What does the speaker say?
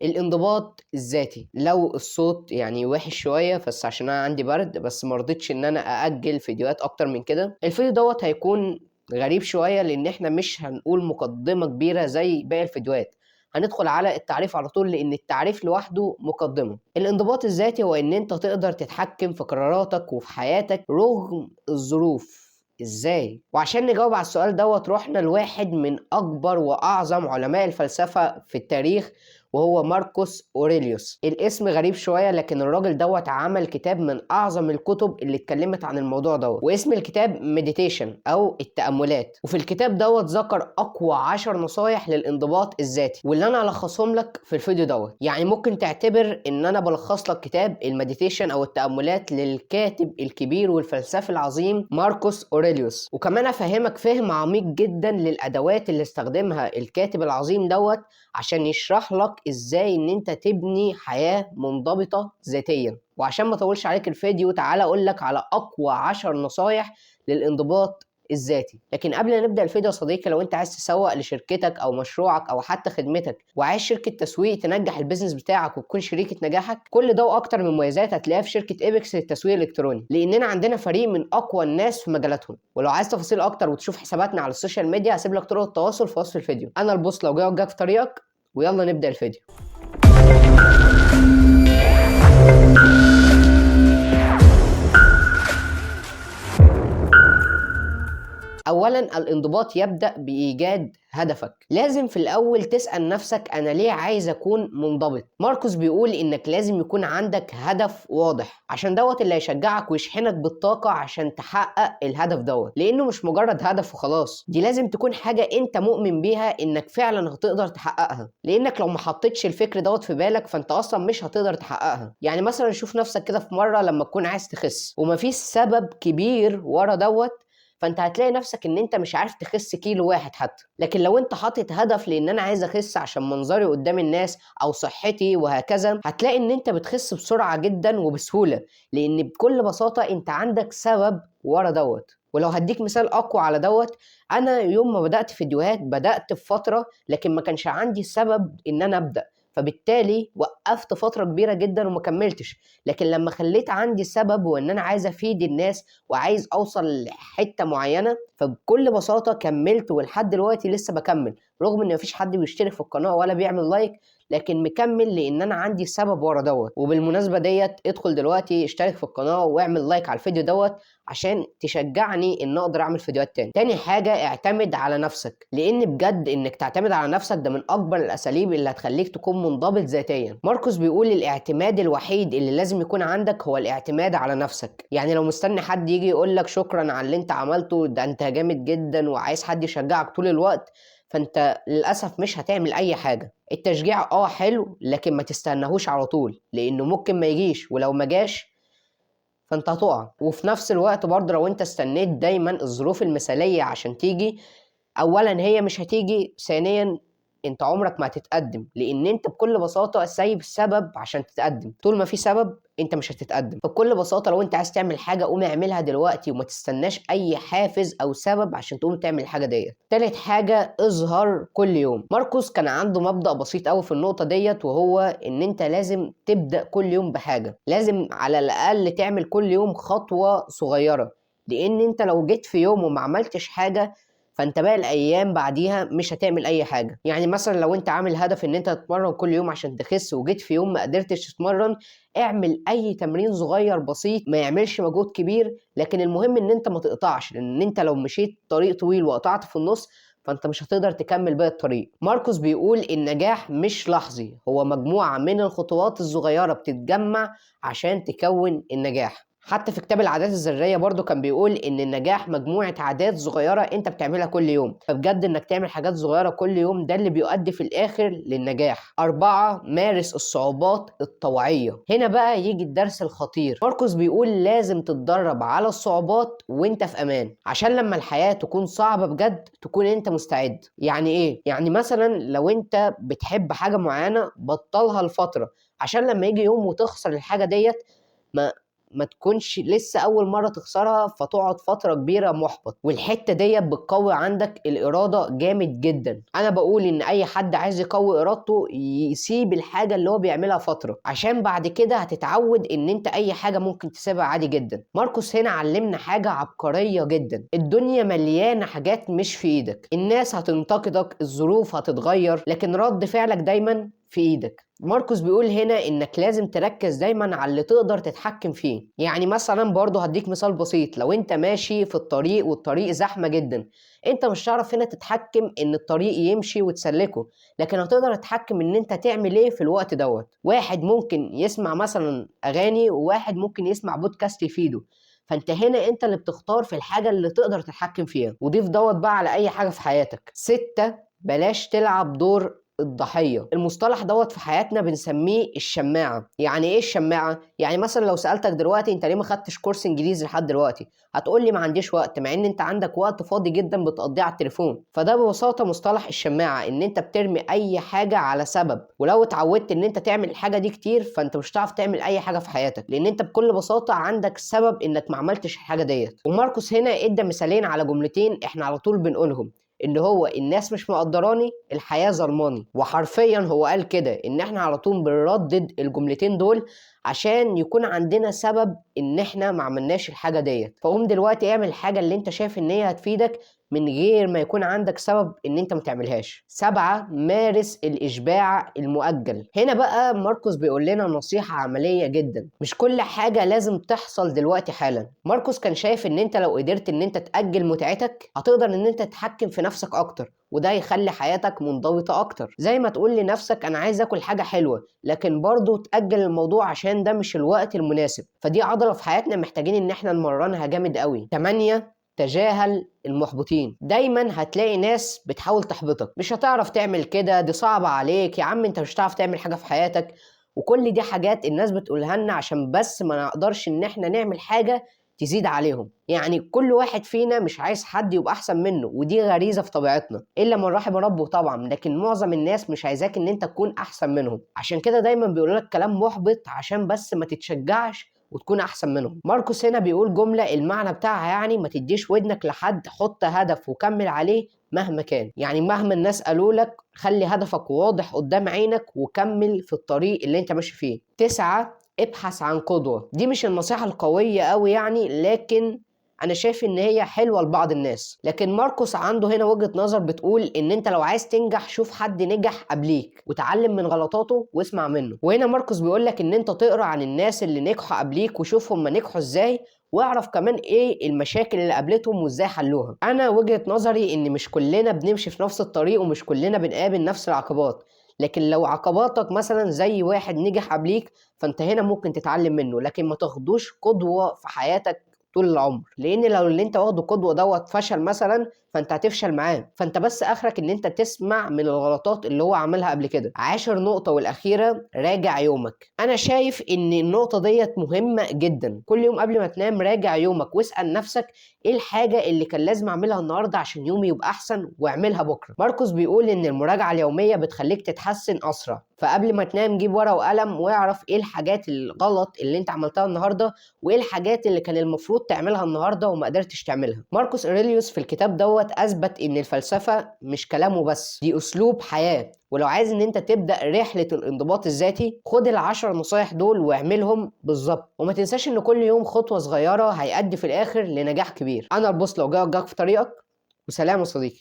الانضباط الذاتي. لو الصوت يعني وحش شوية بس عشان انا عندي برد، بس ما رضيتش ان انا ااجل فيديوهات اكتر من كده. الفيديو دوت هيكون غريب شوية لان احنا مش هنقول مقدمه كبيرة زي باقي الفيديوهات، هندخل على التعريف على طول لان التعريف لوحده مقدمه. الانضباط الذاتي هو ان انت تقدر تتحكم في قراراتك وفي حياتك رغم الظروف. ازاي؟ وعشان نجاوب على السؤال دوت رحنا لواحد من اكبر واعظم علماء الفلسفة في التاريخ، وهو ماركوس اوريليوس. الاسم غريب شوية لكن الراجل دوت عمل كتاب من اعظم الكتب اللي اتكلمت عن الموضوع دوت، واسم الكتاب Meditation او التاملات. وفي الكتاب دوت ذكر اقوى 10 نصايح للانضباط الذاتي، واللي انا هلخصهم لك في الفيديو دوت. يعني ممكن تعتبر ان انا بلخص لك كتاب ال Meditation او التاملات للكاتب الكبير والفلسفي العظيم ماركوس اوريليوس، وكمان افهمك فهم عميق جدا للادوات اللي استخدمها الكاتب العظيم دوت عشان يشرح لك ازاي ان انت تبني حياة منضبطة ذاتيا. وعشان ما اطولش عليك الفيديو تعالى اقول لك على اقوى 10 نصايح للانضباط الذاتي. لكن قبل ما نبدأ الفيديو يا صديقي، لو انت عايز تسوق لشركتك او مشروعك او حتى خدمتك، وعايز شركة تسويق تنجح ال business بتاعك وتكون شريكة نجاحك، كل ده واكتر من مميزات هتلاقيها في شركة ايبكس للتسويق الالكتروني، لاننا عندنا فريق من اقوى الناس في مجالاتهم. ولو عايز تفاصيل اكتر وتشوف حساباتنا على ال social media هسيب لك طرق التواصل في وصف الفيديو. انا البوس لو جاي وجاك في طريقك، ويلا نبدأ الفيديو. اولا، الانضباط يبدأ بإيجاد هدفك. لازم في الاول تسأل نفسك انا ليه عايز اكون منضبط. ماركوس بيقول انك لازم يكون عندك هدف واضح، عشان دوت اللي هيشجعك ويشحنك بالطاقة عشان تحقق الهدف دوت، لانه مش مجرد هدف وخلاص، دي لازم تكون حاجة انت مؤمن بيها انك فعلا هتقدر تحققها، لانك لو ما حطيتش الفكر دوت في بالك فانت اصلا مش هتقدر تحققها. يعني مثلا شوف نفسك كده في مرة لما تكون عايز تخس ومفيش سبب كبير ورا دوت، فانت هتلاقي نفسك ان انت مش عارف تخس كيلو واحد حتى. لكن لو انت حاطط هدف لان انا عايز اخس عشان منظري قدام الناس او صحتي وهكذا، هتلاقي ان انت بتخس بسرعة جدا وبسهولة، لان بكل بساطة انت عندك سبب ورا دوت. ولو هديك مثال اقوى على دوت، انا يوم ما بدأت فيديوهات بدأت في فترة لكن ما كانش عندي سبب ان انا ابدأ، فبالتالي وقفت فترة كبيرة جدا وما كملتش. لكن لما خليت عندي سبب وان انا عايز افيد الناس وعايز اوصل لحتة معينة، فبكل بساطة كملت، ولحد دلوقتي لسه بكمل، رغم ان مفيش حد بيشترك في القناة ولا بيعمل like، لكن مكمل لان انا عندي سبب ورا دوت. وبالمناسبة ديت ادخل دلوقتي اشترك في القناة واعمل like على الفيديو دوت عشان تشجعني ان اقدر اعمل فيديوهات تاني. تاني حاجة، اعتمد على نفسك، لان بجد انك تعتمد على نفسك ده من اكبر الاساليب اللي هتخليك تكون منضبط ذاتيا. ماركوس بيقول الاعتماد الوحيد اللي لازم يكون عندك هو الاعتماد على نفسك. يعني لو مستني حد يجي يقول لك شكرا على اللي انت عملته ده، انت جامد جدا، وعايز حد يشجعك طول الوقت، فانت للاسف مش هتعمل اي حاجة. التشجيع حلو، لكن ما تستناهوش على طول، لانه ممكن ما يجيش، ولو ما جاش فانت هتقع. وفي نفس الوقت برضه لو انت استنيت دايما الظروف المثالية عشان تيجي، اولا هي مش هتيجي، ثانيا انت عمرك ما هتتقدم، لان انت بكل بساطة سايب سبب عشان تتقدم. طول ما في سبب انت مش هتتقدم. فبكل بساطة لو انت عايز تعمل حاجة قوم اعملها دلوقتي، وما تستناش اي حافز او سبب عشان تقوم تعمل الحاجة ديت. تالت حاجة، اظهر كل يوم. ماركوس كان عنده مبدأ بسيط قوي في النقطة ديت، وهو ان انت لازم تبدأ كل يوم بحاجة، لازم على الاقل تعمل كل يوم خطوة صغيرة، لان انت لو جيت في يوم وما عملتش حاجة فانت باقي الايام بعديها مش هتعمل اي حاجة. يعني مثلا لو انت عامل هدف ان انت تتمرن كل يوم عشان تخس، وجيت في يوم ما قدرتش تتمرن، اعمل اي تمرين صغير بسيط ما يعملش مجهود كبير، لكن المهم ان انت ما تقطعش، لان انت لو مشيت طريق طويل وقطعت في النص فانت مش هتقدر تكمل باقي الطريق. ماركوس بيقول النجاح مش لحظي، هو مجموعة من الخطوات الصغيرة بتتجمع عشان تكون النجاح. حتى في كتاب العادات الذرية برضو كان بيقول إن النجاح مجموعة عادات صغيرة أنت بتعملها كل يوم، فبجد إنك تعمل حاجات صغيرة كل يوم ده اللي بيؤدي في الآخر للنجاح. 4، مارس الصعوبات الطوعية. هنا بقى يجي الدرس الخطير. ماركوس بيقول لازم تتدرب على الصعوبات وأنت في أمان، عشان لما الحياة تكون صعبة بجد تكون أنت مستعد. يعني إيه؟ يعني مثلا لو أنت بتحب حاجة معينة بطلها لفترة، عشان لما يجي يوم وتخسر الحاجة ديت ما ما تكونش لسه اول مرة تخسرها فتقعد فترة كبيرة محبط. والحتة ديت بتقوي عندك الارادة جامد جدا. انا بقول ان اي حد عايز يقوي ارادته يسيب الحاجة اللي هو بيعملها فترة، عشان بعد كده هتتعود ان انت اي حاجة ممكن تسيبها عادي جدا. ماركوس هنا علمنا حاجة عبقرية جدا، الدنيا مليانة حاجات مش في ايدك، الناس هتنتقدك، الظروف هتتغير، لكن رد فعلك دايما في ايدك. ماركوس بيقول هنا انك لازم تركز دايما على اللي تقدر تتحكم فيه. يعني مثلا برضه هديك مثال بسيط، لو انت ماشي في الطريق والطريق زحمة جدا، انت مش هتعرف هنا تتحكم ان الطريق يمشي وتسلكه، لكن هتقدر تتحكم ان انت تعمل ايه في الوقت دوت. واحد ممكن يسمع مثلا اغاني، وواحد ممكن يسمع بودكاست يفيده، فانت هنا انت اللي بتختار في الحاجة اللي تقدر تتحكم فيها. وضيف دوت بقى على اي حاجة في حياتك. 6، بلاش تلعب دور الضحية. المصطلح دوت في حياتنا بنسميه الشماعة. يعني ايه الشماعة؟ يعني مثلا لو سألتك دلوقتي انت ليه ما خدتش كورس انجليزي لحد دلوقتي، هتقول لي ما عنديش وقت، مع ان انت عندك وقت فاضي جدا بتقضيه على التليفون. فده ببساطة مصطلح الشماعة، ان انت بترمي اي حاجة على سبب، ولو اتعودت ان انت تعمل الحاجة دي كتير فانت مش هتعرف تعمل اي حاجة في حياتك، لان انت بكل بساطة عندك سبب انك ما عملتش الحاجة ديت. وماركوس هنا ادى مثالين على جملتين احنا على طول بنقولهم، اللي هو الناس مش مقدراني، الحياة ظلماني. وحرفيا هو قال كده ان احنا على طول بنردد الجملتين دول عشان يكون عندنا سبب ان احنا ما عملناش الحاجة ديت. فقوم دلوقتي اعمل الحاجة اللي انت شايف ان هي هتفيدك من غير ما يكون عندك سبب ان انت ما تعملهاش. 7، مارس الاشباع المؤجل. هنا بقى ماركوس بيقول لنا نصيحة عملية جدا، مش كل حاجة لازم تحصل دلوقتي حالا. ماركوس كان شايف ان انت لو قدرت ان انت تأجل متعتك هتقدر ان انت تتحكم في نفسك اكتر، وده يخلي حياتك منضبطة اكتر. زي ما تقول لنفسك انا عايز اكل حاجة حلوة، لكن برضو تأجل الموضوع عشان ده مش الوقت المناسب. فدي عضلة في حياتنا محتاجين ان احنا نمرنها جامد قوي. 8، تجاهل المحبطين. دايما هتلاقي ناس بتحاول تحبطك، مش هتعرف تعمل كده، دي صعبة عليك يا عم، انت مش هتعرف تعمل حاجة في حياتك. وكل دي حاجات الناس بتقولها لنا عشان بس ما نقدرش ان احنا نعمل حاجة تزيد عليهم. يعني كل واحد فينا مش عايز حد يبقى احسن منه، ودي غريزة في طبيعتنا الا من رحم ربه طبعا، لكن معظم الناس مش عايزاك ان انت تكون احسن منهم. عشان كده دايما بيقولوا لك كلام محبط عشان بس ما تتشجعش وتكون احسن منهم. ماركوس هنا بيقول جملة المعنى بتاعها يعني ما تديش ودنك لحد، حط هدف وكمل عليه مهما كان. يعني مهما الناس قالوا لك خلي هدفك واضح قدام عينك وكمل في الطريق اللي انت ماشي فيه. 9، ابحث عن قدوة. دي مش النصيحة القوية قوي يعني، لكن انا شايف ان هي حلوة لبعض الناس. لكن ماركوس عنده هنا وجهة نظر بتقول ان انت لو عايز تنجح شوف حد نجح قبليك وتعلم من غلطاته واسمع منه. وهنا ماركوس بيقول لك ان انت تقرا عن الناس اللي نجحوا قبليك وشوف هم نجحوا ازاي، واعرف كمان ايه المشاكل اللي قابلتهم وازاي حلوها. انا وجهة نظري ان مش كلنا بنمشي في نفس الطريق ومش كلنا بنقابل نفس العقبات، لكن لو عقباتك مثلا زي واحد نجح قبليك فانت هنا ممكن تتعلم منه، لكن ما تاخدوش قدوة في حياتك طول العمر، لان لو اللي انت واخده قدوة دوت فشل مثلا فانت هتفشل معاه. فانت بس اخرك ان انت تسمع من الغلطات اللي هو عملها قبل كده. 10 نقطة والاخيرة، راجع يومك. انا شايف ان النقطة ديت مهمة جدا. كل يوم قبل ما تنام راجع يومك واسال نفسك ايه الحاجة اللي كان لازم اعملها النهارده عشان يومي يبقى احسن، واعملها بكره. ماركوس بيقول ان المراجعة اليومية بتخليك تتحسن اسرع، فقبل ما تنام جيب ورقة وقلم واعرف ايه الحاجات الغلط اللي انت عملتها النهارده وايه الحاجات اللي كان المفروض تعملها النهارده وما قدرتش تعملها. ماركوس اوريليوس في الكتاب دوت اثبت ان الفلسفة مش كلامه بس، دي اسلوب حياة. ولو عايز ان انت تبدا رحله الانضباط الذاتي خد ال10 نصايح دول واعملهم بالظبط، وما تنساش ان كل يوم خطوة صغيرة هيؤدي في الاخر لنجاح كبير. انا البوصلة وجاك في طريقك، وسلام يا صديقي.